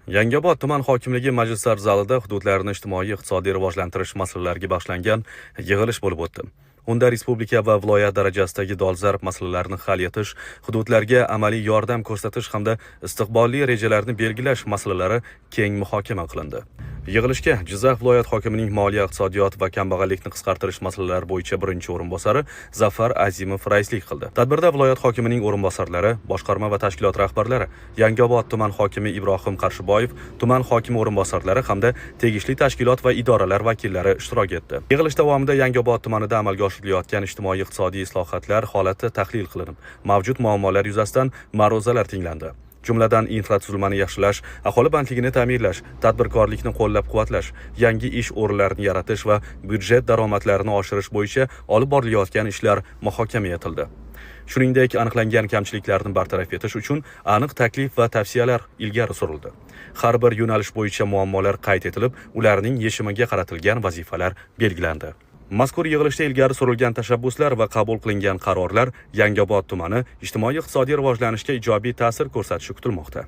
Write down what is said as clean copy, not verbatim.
Yangiobod tuman hokimligi majlislar zalida hududlarni ijtimoiy-iqtisodiy rivojlantirish masalalariga bag'ishlangan yig'ilish bo'lib o'tdi. Unda respublika va viloyat darajasidagi dolzarb masalalarni hal etish, hududlarga amaliy yordam ko'rsatish hamda istiqbolli rejalarni belgilash masalalari keng muhokama qilindi. Yig'ilishga Jizzax viloyat hokimining moliya, iqtisodiyot va kambag'allikni qisqartirish masalalari bo'yicha birinchi o'rinbosari Zafar Azimov raislik qildi. Tadbirda viloyat hokimining o'rinbosarlari, boshqarma va tashkilot rahbarlari, Yangiobod tuman hokimi Ibrohim Qarshiboyev, tuman hokimi o'rinbosarlari hamda tegishli tashkilot va idoralar vakillari ishtirok etdi. Yig'ilish davomida Yangiobod tumanida amalga oshirilayotgan ijtimoiy-iqtisodiy islohotlar holati tahlil qilinib, mavjud muammolar yuzasidan ma'ruzalar tinglandi. Jumladan, infratuzilmani yaxshilash, aholi bandligini ta'minlash, tadbirkorlikni qo'llab-quvvatlash, yangi ish o'rinlarini yaratish va byudjet daromadlarini oshirish bo'yicha olib borilayotgan ishlar muhokama etildi. Shuningdek, aniqlangan kamchiliklarni bartaraf etish uchun aniq taklif va tavsiyalar ilgari surildi. Har bir yo'nalish bo'yicha muammolar qayd etilib, ularning yechimiga qaratilgan vazifalar belgilandi. Mazkur yig'ilishda ilgari surilgan tashabbuslar va qabul qilingan qarorlar Yangiobod tumani ijtimoiy-iqtisodiy rivojlanishiga ijobiy ta'sir ko'rsatishi kutilmoqda.